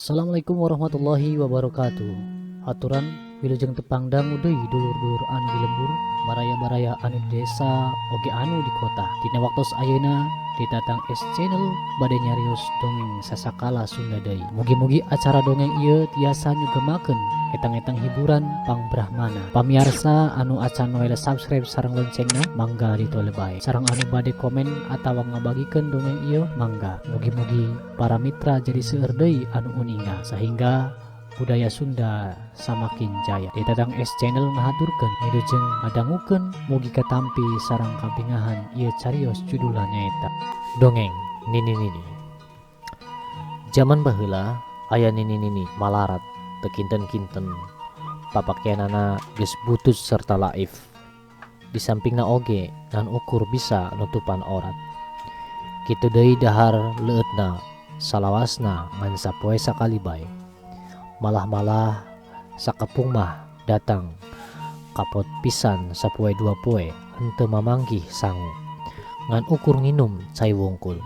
Assalamualaikum warahmatullahi wabarakatuh. Aturan wilujeng tepang dangu deui dulur-dulur anu di lembur, baraya-baraya anu di desa oge anu di kota. Dina waktos ayeuna di Tatang S Channel bade nyarios dongeng sasakala Sunda deui. Mugi-mugi acara dongeng ieu tiasa nyugemakeun etang-etang hiburan pangbrahmana. Pamiarsa anu acan noel subscribe sareng loncengna mangga ditole bae. Sareng anu bade komen atawa ngabagikeun dongeng ieu mangga. Mugi-mugi para mitra jadi seueur deui anu uninga sehingga budaya Sunda samakin jaya. Di Tatang S Channel ngahaturkeun wilujeng ngadangukeun, mugi katampi sareng kabingahan ieu carios, judulna nyaeta Dongeng Nini Nini. Zaman baheula aya nini-nini malarat teu kinten-kinten, papakeanana geus butut serta laif. Di sampingna oge ngan ukur bisa nutupan aurat. Kitu deui dahar leueutna, salawasna ngan sapoe sakali bae. Malah-malah sakepung mah datang kapot pisan, sapoe dua poe henteu mamanggih sangu, ngan ukur nginum cai wungkul.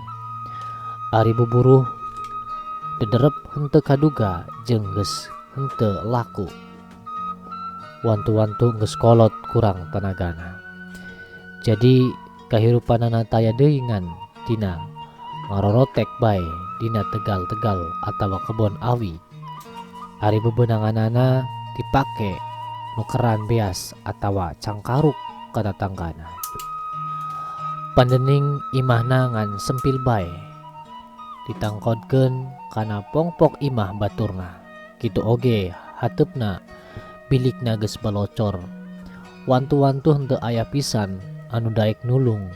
Ari buburuh dederep henteu kaduga jeung geus henteu laku. Wantu-wantu geus kolot, kurang tanagana. Jadi kahirupanana taya deui ngan tina ngarorotek bae dina tegal-tegal atawa kebon awi. Ari bebenanganana dipake nukeran beas atawa cangkaruk ka tatanggana. Pandening imahna ngan sempil bae, ditangkodkeun kana pongpok imah baturna. Kitu oge hateupna, bilikna geus balocor. Wantu-wantu henteu aya pisan anu daek nulung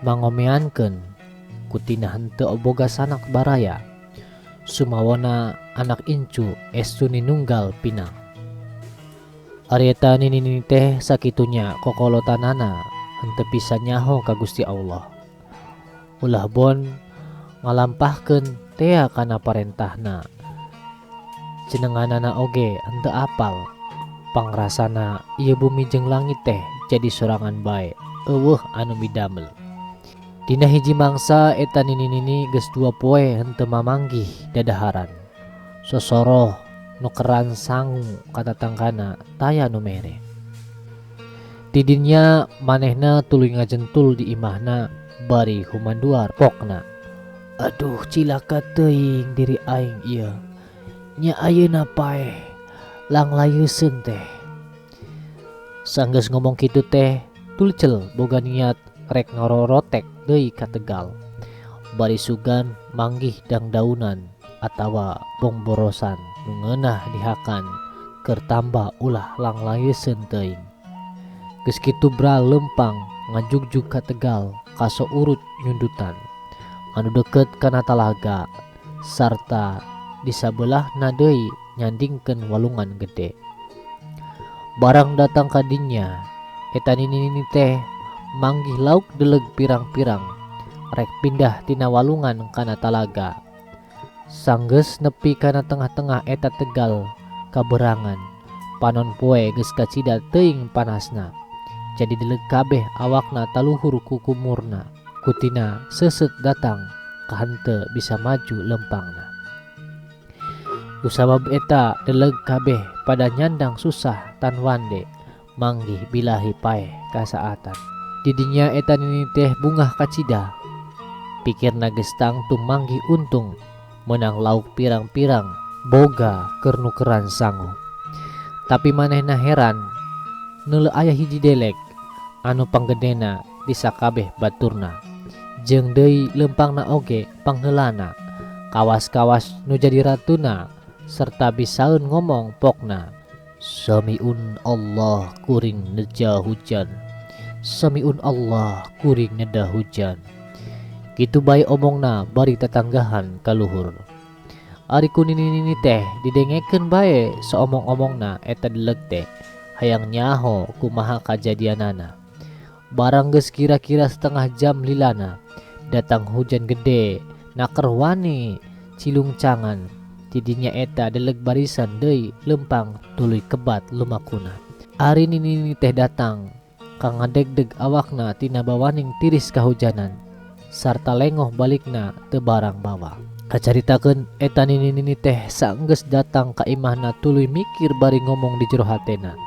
mangomeankeun kutina henteu boga sanak baraya. Sumawona anak incu estu ninunggal pinang. Ari eta nini teh sakitunya kokolotanana henteu bisa nyaho ka Gusti Allah. Ulah bon ngalampahkeun tea kana parentahna. Cenenganana oge henteu apal. Pangrasana ieu bumi jeung langit teh jadi sorangan bae, euweuh anu midamel. Dina hiji mangsa eta nini-nini geus dua poe henteu mamanggih dadaharan. Sosoroh nukeran sangu ka tatanggana taya nu mere. Tidinya manehna tuluy ngajentul di imahna bari humanduar pokna. "Aduh, cilaka teuing diri aing ieu. Nya ayeuna paeh langlayeuseun teh." Sanggeus ngomong kitu teh tulcel boga niat rek ngarorotek deui ka tegal. Bari sugan manggih dangdaunan atawa bongborosan nu ngeunah dihakan keur tamba ulah langlayeuseun teuing. Geus kitu bra leumpang ngajugjug ka tegal kaso urut nyundutan anu deukeut kana talaga sarta di sabelahna deui nyandingkeun walungan gede. Barang datang ka dinya, eta nini-nini teh manggih lauk deleg pirang-pirang rek pindah tina walungan kana talaga. Sanggeus nepi kana tengah-tengah eta tegal, kaberangan panon poe geus kacida teuing panasna. Jadi deleg kabeh awakna taluhur ku kumurna. Kutina seuseut datang kahenteu bisa maju lempangna. Kusabab eta deleg kabeh pada nyandang susah tan wande manggih bilahi paeh kasaatan. Didinya eta nini teh bungah kacida. Pikirna geus tangtu manggih untung, menang lauk pirang-pirang, boga keur nukeran sangu. Tapi manehna heran neuleu aya hiji delek anu panggedena di sakabeh baturna. Jeung deui leumpangna oge pangheulana. Kawas-kawas nu jadi ratuna serta bisaeun ngomong pokna. "Samiun Allah kuring neja hujan. Samiun Allah kuring neda hujan." Kitu bae omongna bari tatanggahan ka luhur. Ari ku nini-nini teh didengekeun bae saomong-omongna eta deleg teh, hayang nyaho kumaha kajadianana. Barang geus kira-kira setengah jam lilana, datang hujan gede naker wani cilungcangan. Tidinya eta deleg barisan deui leumpang tuluy kebat lumakuna. Ari nini-nini teh datang ka ngadegdeg awakna tina bawaning tiris kahujanan sarta lengoh balikna teu barang bawa. Kacaritakeun eta nini-nini teh saenggeus datang ka imahna tuluy mikir bari ngomong di jero hatena.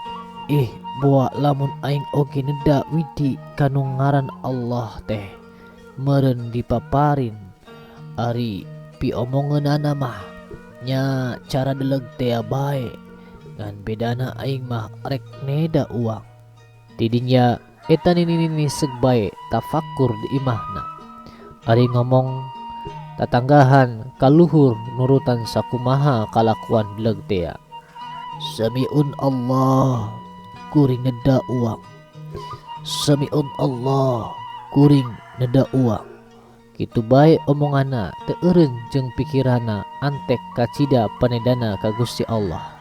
Ih boa lamun aing oge neda widi kanu ngaran Allah teh meureun dipaparin ari piomongeunana mah nya cara deleg tea bae ngan bedana aing mah rek neda uang. Tidinya eta nini-nini seug bae tafakur di imahna. Ari ngomong tatanggahan kaluhur nurutan sakumaha kalakuan deleg tea. Samiun Allah kuring neda uang. Samiun Allah kuring neda uang. Kitu bae omonganna teu eureun jeung pikiranna antek kacida panedana ka Gusti Allah.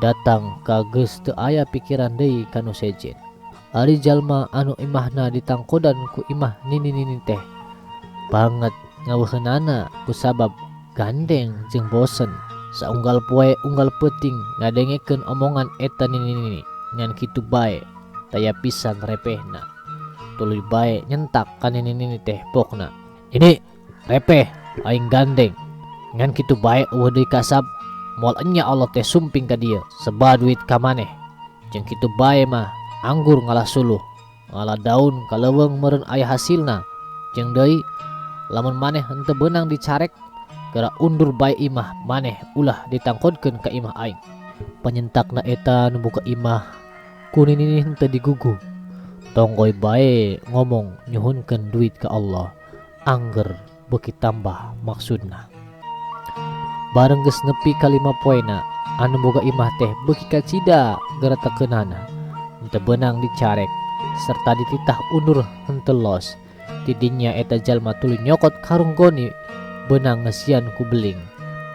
Datang ka geus teu aya pikiran deui kanu sejen. Ari jalma anu imahna ditangkodan ku imah nini-nini teh banget ngaweuheunana kusabab gandeng jeung bosen. Saunggal poe unggal peuting ngadengekeun omongan eta nini-nini ngan kitu bae taya pisan repehna. Tuluy bae nyentak ka nini-nini teh pokna. Ini repeh aing gandeng ngan kitu bae eueuh deui kasab moal enya Allah teh sumping ka dieu seba duit ka maneh. Jeung kitu bae mah anggur ngalah suluh ngalah daun ka leuweung meureun aya hasilna. Jeung deui lamun maneh henteu beunang dicarek geura undur bae imah maneh ulah ditangkodkeun ka imah aing. Panyentakna eta nu buka imah ku nini henteu digugu. Tonggoy bae ngomong nyuhunkeun duit ka Allah angger beuki tambah maksudna. Bareng geus nepi ka 5 poena anu boga imah teh beuki kacida geretekeunana. Henteu beunang dicarek serta dititah undur henteu los. Tidinya eta jalma tuluy nyokot karung goni beunang ngesian ku beling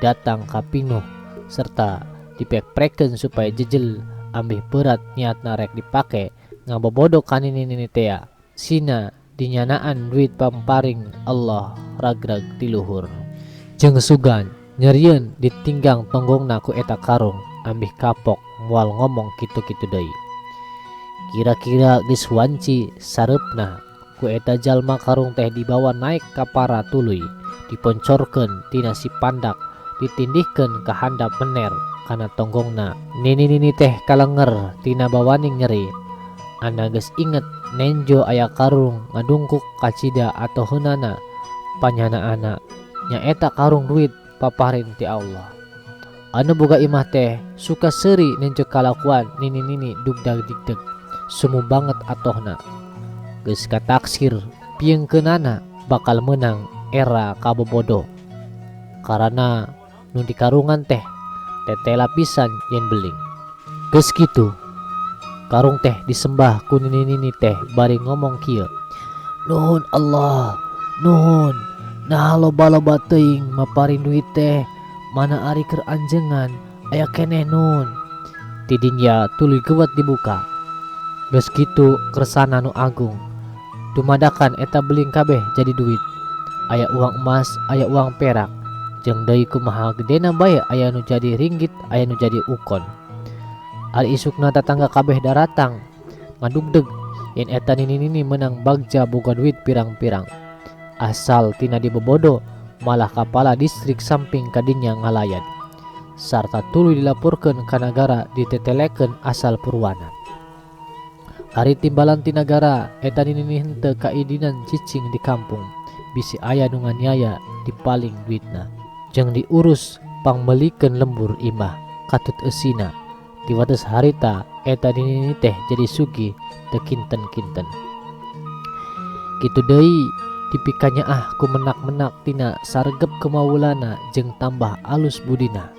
datang ka pinuh serta dipek-prekeun supaya jejel ambih berat niatna rek dipake ngabobodo ka nini-nini tea. Sina dinyanaan duit pamparing Allah ragrag ti luhur. Jeung sugan nyerieun ditinggang tonggongna ku eta karung ambih kapok moal ngomong kitu-kitu deui. Kira-kira geus wanci sareupna ku eta jalma karung teh dibawa naik ka para tuluy diponcorkeun tina si pandak ditindihkeun ka handap mener kana tonggongna. Nini-nini teh kalenger tina bawaning nyeri. Ana geus inget nenjo aya karung ngadungkuk kacida atoheunana panyanaana nyaeta karung duit paparin ti Allah. Anu boga imah teh suka seuri nenjo kalakuan nini-nini dugdag digdeg sumu banget atohna. Geus kataksir piengkeunana bakal meunang era kabobodo karana nu dikarungan teh tetela pisan yen beling. Geus kitu karung teh disembah ku nini-nini teh bari ngomong kieu. Nuhun Allah, nuhun. Nah loba-loba teuing maparin duit teh mana ari keur anjengan aya keneh nun. Tidinya tuluy geuwat dibuka. Geus kitu kersana nu agung. Dumadakan eta beling kabeh jadi duit. Aya uang emas, aya uang perak. Jeung deui kumaha gedena bae aya nu jadi ringgit, aya nu jadi ukon. Ari isukna tatangga kabeh daratang ngadugdeg yen eta nini-nini menang bagja boga duit pirang-pirang. Asal tina dibobodo malah kapala distrik samping kadinya ngalayan. Sarta tuluy dilaporkeun ka nagara ditetelekeun asal purwana. Ari timbalan ti nagara eta nini henteu kaidinan cicing di kampung bisi aya nu nganiaya dipaling duitna. Jeung diurus pangmelikeun lembur imah katut eusina. Diwates harita eta nini teh jadi sugih teu kinten-kinten. Kitu deui dipikanyaah ku menak-menak tina sargep kemawulana jeung tambah alus budina.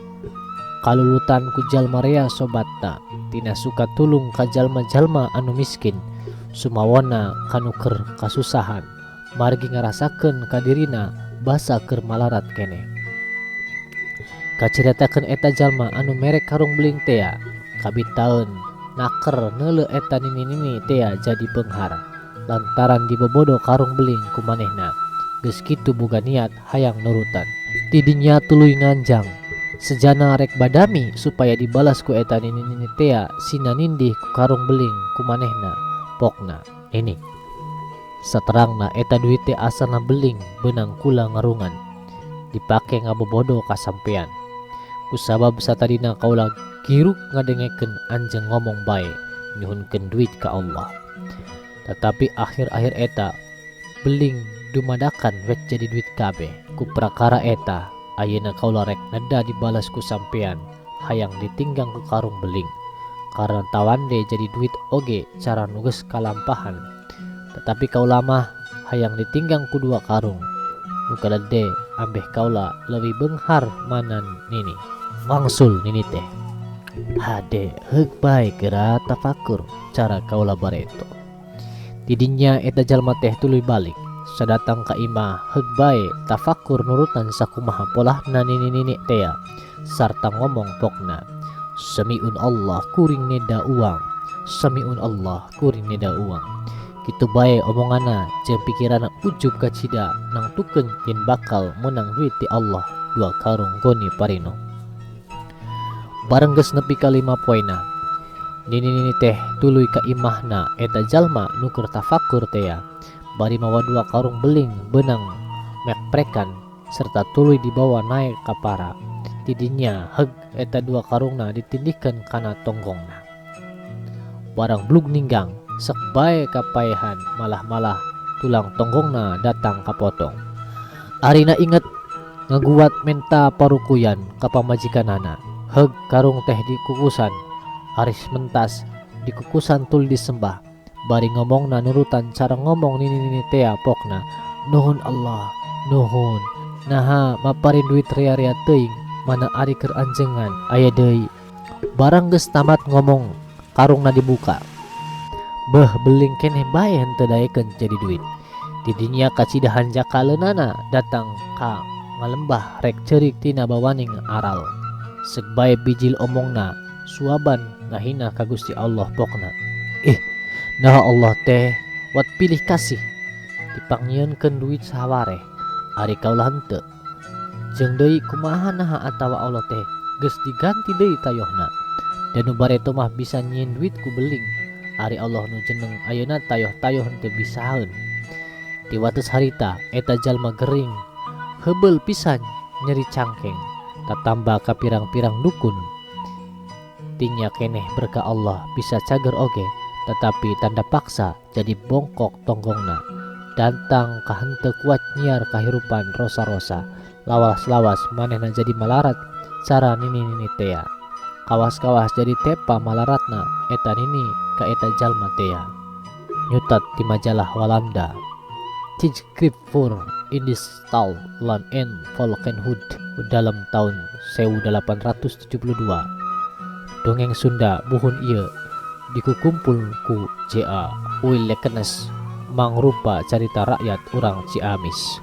Kalulutan ku jalma rea sobatna tina suka tulung ka jalma-jalma anu miskin sumawona kanu keur kasusahan margi ngarasakeun ka dirina basa keur malarat keneh. Kaciritakeun eta jalma anu mere karung beling tea kabitaeun naker neuleu eta nini-nini tea jadi beunghar lantaran dibobodo karung beling ku manehna. Geus kitu boga niat hayang nurutan. Tidinya tuluy nganjang sejana rek badami supaya dibalas ku eta nini-nini tea sina nindih ku karung beling ku manehna pokna ini. Saterangna eta duit teh asalna beling beunang kula ngarungan. Dipake ngabobodo ka sampean. Kusabab satadina kaula giruk ngadengekeun anjeun ngomong bae nyuhunkeun duit ka Allah. Tetapi akhir-akhir eta beling dumadakan rek jadi duit kabeh. Ku prakara eta ayeuna kaula rek neda dibalas ku sampean hayang ditinggang ku karung beling. Karena tawande jadi duit oge cara nu geus kalampahan. Tetapi kaula mah hayang ditinggang ku dua karung. Nu kalede ambeh kaula leuwih beunghar manan nini. Wangsul nini teh. Hade heug bae geura tafakur cara kaula bareto. Tidinya eta jalma teh tuluy balik. Sadatang ka imah heug bae tafakur nurutan sakumaha polahna nini-nini tea sarta ngomong pokna. Samiun Allah kuring neda uang. Samiun Allah kuring neda uang. Kitu bae omongana jeung pikirana ujub kacida nangtukeun yen bakal meunang duit ti Allah dua karung goni parino. Bareng geus nepi ka 5 poena. Nini-nini teh tuluy ka imahna eta jalma nu keur tafakur tea. Bari mawa dua karung beling beunang mekprekan serta tuluy dibawa naek ka para. Tidinya heug eta dua karungna ditindihkeun kana tonggongna. Barang blug ninggang sek bae kapaehan malah-malah tulang tonggongna datang kapotong. Arina inget ngaguat menta parukuyan ka pamajikanana. Heug karung teh dikukusan, aris mentas dikukusan tul disembah. Bari ngomongna nurutan cara ngomong nini-nini tea pokna. Nuhun Allah, nuhun. Naha maparin duit rea-rea teuing mana ari keur anjengan aya deui. Barang geus tamat ngomong karungna dibuka. Beuh beling keneh bae henteu daekeun jadi duit. Tidinya kacida hanjakaleunana datang ka ngalembah rek ceurik tina bawaning aral. Sek bae bijil omongna suaban ngahina ka Gusti Allah pokna. Nah Allah teh wat pilih kasih dipangnyeunkeun duit sawareh ari kaula henteu. Jeung deui kumaha naha atawa Allah teh geus diganti deui tayohna. Dan nu bareto mah bisa nyieun duit ku beling. Ari Allah nu jeneng ayeuna tayoh-tayoh henteu bisaeun. Ti wates harita eta jalma gering heubeul pisan nyeri cangkeng tatamba ka pirang-pirang dukun. Tinya keneh berkah Allah bisa cager oge tetapi tanda paksa jadi bongkok tonggongna. Dantang kahenteu kuat nyiar kahirupan rosa-rosa. Lawas-lawas manehna jadi malarat cara nini-nini tea. Kawas-kawas jadi tepa malaratna eta nini ka eta jalma tea. Nyutat di majalah Walanda. Tijdschrift voor Indische Taal en Volkenkunde dalam tahun 1872. Dongeng Sunda buhun ieu dikukumpul ku J.A. Willekens mangrupa carita rakyat urang Ciamis.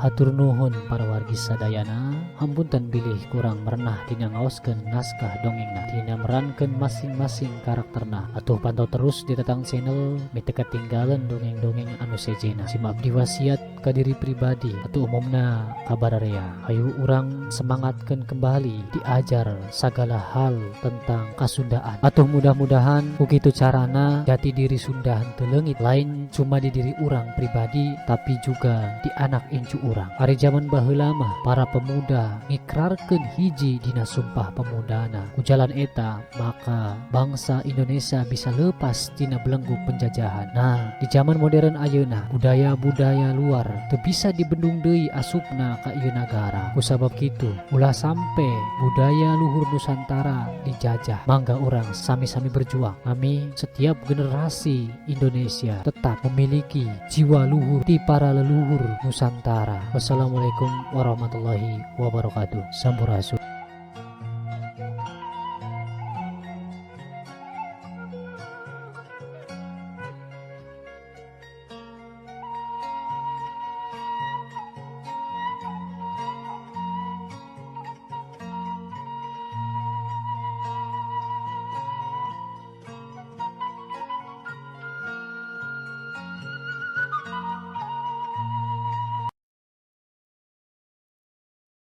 Hatur nuhun para wargi sadayana, hampunten bilih kurang merenah dina ngaoskeun naskah dongengna, dina merankeun masing-masing karakterna. Atuh pantau terus di Tatang Channel, mite ketinggalan dongeng-dongeng anu sejena. Simak abdi wasiat ka diri pribadi atau umumna ka bararea. Hayu urang semangatkeun kembali diajar sagala hal tentang kasundaan. Atuh mudah-mudahan ku kitu carana jati diri Sunda henteu leungit, lain cuma di diri urang pribadi tapi juga di anak incu urang. Ari jaman baheula mah para pemuda ngikrarkeun hiji dina sumpah pemudana. Ku jalan eta maka bangsa Indonesia bisa lepas tina belenggu penjajahan. Nah, di zaman modern ayeuna budaya-budaya luar teu bisa dibendung deui asupna ka ieu nagara. Kusabab kitu ulah sampe budaya luhur Nusantara dijajah. Mangga urang sami-sami berjuang. Ami setiap generasi Indonesia tetap memiliki jiwa luhur ti para leluhur Nusantara. Wassalamualaikum warahmatullahi wabarakatuh. Sampurasun.